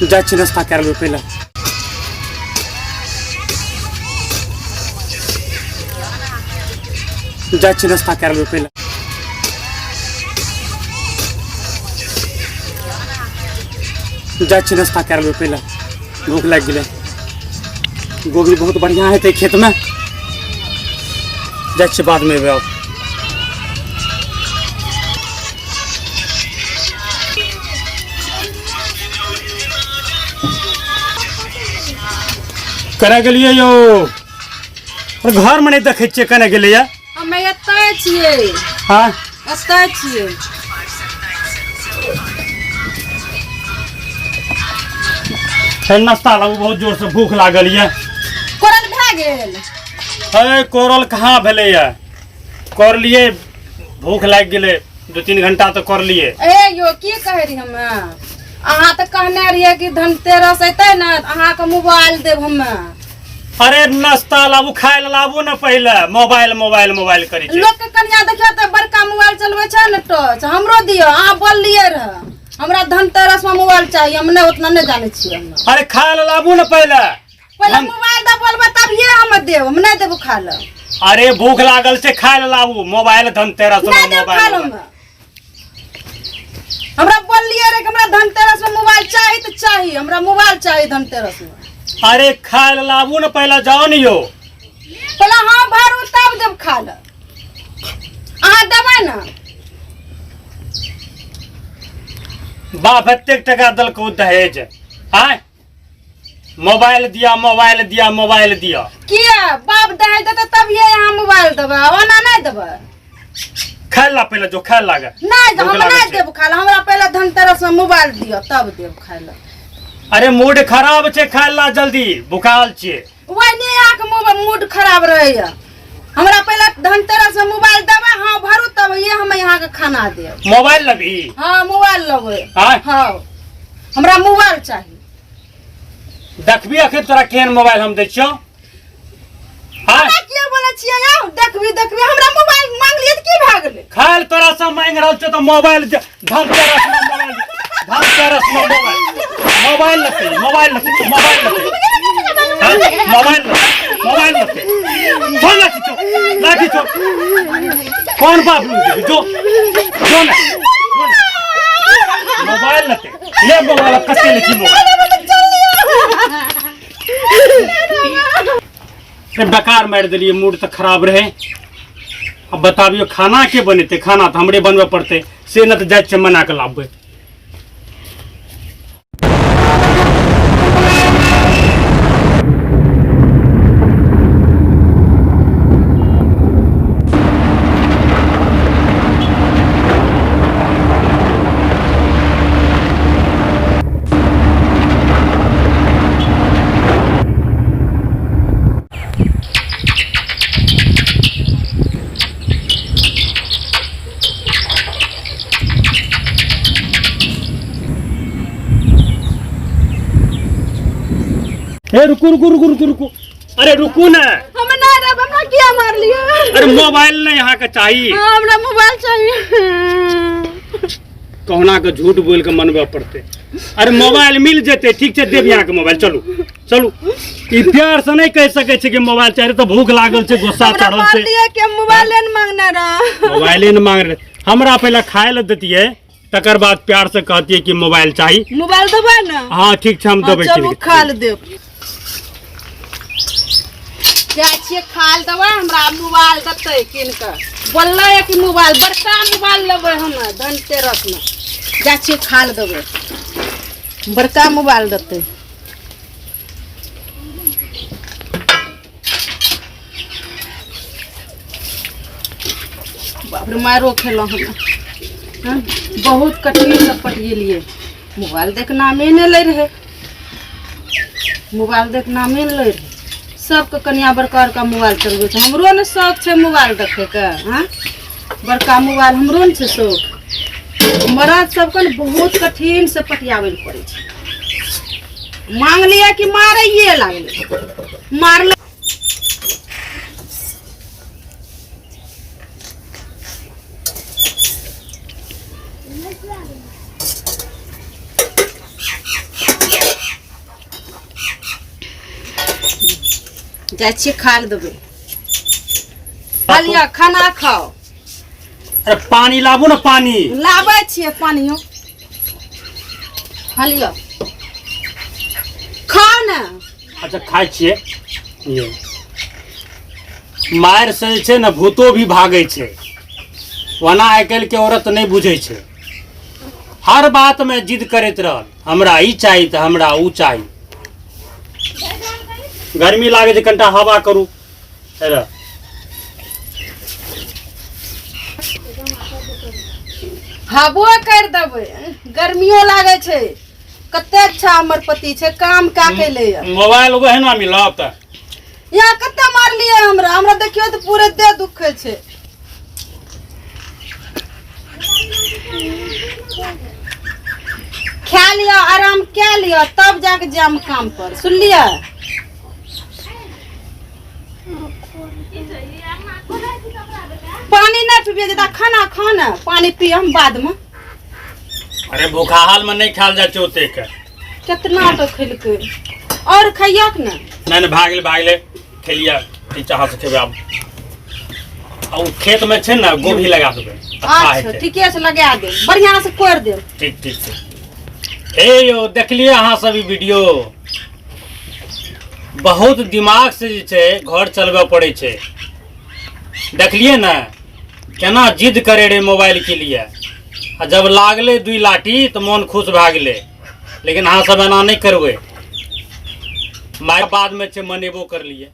जाइ छी नाश्ता कए लेबै पहिले। जाइ छी नाश्ता कए लेबै पहिले। जाइ छी नाश्ता कए लेबै पहिले, भूख लागि गेलै। गोभी बहुत बढ़िआँ हेतै खेतमे। जाइ छियै, बादमे एबै। आब कने गेलियै यौ? घरमे नहि देखै छियै, कने गेलैया? हमे एतय छियै। हाँ, एतय छियै। फेर नाश्ता लागू, बहुत जोर से भूख लागल यऽ। कोरल भए गेल? अरे कोरल कहाँ भेलैया, करलियै, भूख लागि गेलै, 2-3 घंटा तऽ करलियै। ए यो, की कहै रही हमे? अहाँ तऽ कहने रहियै कि धनतेरस अयतै ने तऽ अहाँके मोबाइल देब हमे। अरे नाश्ता लाबू, खाय लए लाबू ने पहिले, मोबाइल मोबाइल मोबाइल करै छै। लोकके कनिया देखियौ तऽ बड़का मोबाइल चलबै छै ने टच, हमरो दियौ। अहाँ बोललियै रहे हमरा धनतेरसमे मोबाइल चाही, हम नहि उतना नहि जानै छियै हम। अरे खाय लए लाबू ने पहिले। पहिले मोबाइल दऽ बोलबै तभिए हम देब, हम नहि देबो खाय लए। अरे भूख लागल छै, खाय लए लाबू। मोबाइल धनतेरस नहि देब खाय लए मोबाइल। हम। हमरा बोललियै रे कि हमरा धनतेरस में मोबाइल चाही तऽ चाही, हमरा मोबाइल चाही धनतेरस में। अरे खाय लए लाबू ने पहिले, जाओ ने यौ। पहिले हम भरू तब देब खाय लए, अहाँ देबै ने? बाप एतेक टका देलकौ दहेज, आय मोबाइल दिया, मोबाइल दिया, मोबाइल दिया। किया बाप दहेज देतै तभिए अहाँ मोबाइल देबै, ओना नहि देबै? खाय ला पहिले, जो खाय लागे। नहि, भूख हम लागल नहि छै। देब खाय लए, हमरा पहिले धनतेरस में मोबाइल दिअ तब देब खाय लए। अरे मूड खराब छै, खाय ला जल्दी, भुखाल छियै। वही नहि, अहाँके मोबाइल मूड खराब रहैया। हमरा पहिले धनतेरस में मोबाइल देबै, हाँ भरू तब ये हम अहाँके खाना देब। मोबाइल लेबही? हाँ, मोबाइल लेबै। आँय? हाँ, हमरा मोबाइल चाही। देखबी अखन तोरा केहन मोबाइल हम दै छियौ। हाँ? हमरा किया बोलै छियै यौ देखबी देखबी? हमरा मोबाइल मांगलियै तऽ की भए गेलै? खायल तोरा से मांगि रहल छियौ तऽ मोबाइल धनतेरस में मोबाइल, धनतेरस में मोबाइल, मोबाइल लेतै, मोबाइल लेतै, मोबाइल लेतै, हाँ? मोबाइल लेतै, मोबाइल लेतै। छोड़, लाठी छोड़, लाठी छोड़। कौन बाप लू जो जो ना, जो ना। मोबाइल लेतै, ले मोबाइल। अब कते ले छी मोबाइल? रे बेकार मारि देलियै, मूड तऽ खराब रहै। अब बताबियो खाना के बनेतै? खाना तऽ हमरे बनबऽ पड़तै, से नहि तऽ जाइ छियै मना कऽ लाबबै। हे रुकू रुकू रुकू रुकू रुकू, अरे रुकू ना। हम ना रहब, हमरा किया मारलियै? अरे मोबाइल नहीं यहाँ के चाहिए? हाँ, हमरा मोबाइल चाहिए। कहुना के झूठ बोल के मनबे पड़ते। अरे मोबाइल मिल जेतै, ठीक छै, देब यहाँ के मोबाइल। चलू चलू, ई प्यार से नहीं कह सकै छै कि मोबाइल चाहिए तऽ भूख लागल छै, गुस्सा हमरा चढ़ल छै। मारलियै कि हम मोबाइले ने मांगने रह। मोबाइले ने मांग रहे, हमरा पहिले खाय लए देतियै तकर बाद प्यार से कहतियै कि मोबाइल चाही। मोबाइल देबै ने? हाँ ठीक छै, हम हाँ, देबै। चलू ठीक खा ले देब, जाइ छियै खा ले देबै, हमरा मोबाइल देतै कीन कऽ। बोललै कि मोबाइल, बड़का मोबाइल लेबै हम धनतेरसमे। जाइ छियै खा ले देबै, बड़का मोबाइल देतै। बाप रे, मारो खेलहुँ हम। हँ, बहुत कठिनसँ पटिएलियै। मोबाइल देख नामे नहि लै रहै, मोबाइल देख नामे नहि लै रहै। सबके कनिया बड़का बड़का मोबाइल चलबै छै, हमरो ने शौक छै मोबाइल देखैके। हँ, बड़का मोबाइल हमरो ने छै शौक। मरद सबके ने बहुत कठिनसँ पटियाबै लए पड़ै छै। मांगलियै कि मारैये लागलै, मारलै। जाइ छियै खाय लए देबै। लिअ खाना खाओ। अरे पानी लाबू ने, पानी। लाबै छियै पानियो। हलियो, खाओ ने। अच्छा, खाइ छियै। ये मारि से जे छै ने भूतो भी भागै छै। ओना आइ काल्हि के औरत नहि बुझै छै, हर बात में जिद करैत रहल, हमरा ई चाही तऽ हमरा ऊ चाही। गर्मी लागै छै, कनिटा हवा करू। हेलो। हवो करि देबै, गर्मियो लागै छै। कते अच्छा हमर पति छै, काम कए के लैए। मोबाइल वएह ना मिलत। यहाँ कते मारलियै हमरा, हमरा देखियौ तऽ पूरे देह दुखै छै। खा लिअ, आराम कए लिअ, तब जाके जाम काम पर, सुनलियै? पानी नहीं पीबिए जदा, खाना खा ने, पानी पिए हम बाद में। अरे भूखा हाल में नहीं खाल जाए छै ओतेक। कितना तो खेलकै और खैयक ने। नहीं नहीं, भाग ले, भाग ले, खेलिया चाह से खेबै आब। आ ओ खेत में छै ने, गोभी लगा देबै, अच्छा। अच्छा। हेतै। ठीके से लगा दे, बढ़िया से कोरि दे। ठीक ठीक छै। हे यौ, देखलियै अहाँ सब ई वीडियो? बहुत दिमाग से जे छै घर चलबऽ पड़ै छै। देखलियै ने केना जिद करे रहे मोबाइल के लिए, आ जब लागलै दुई लाठी तऽ मोन खुश भए गेलै। लेकिन अहाँ सब एना नहि करबै, माय बादमे छै मनेबो करलियै।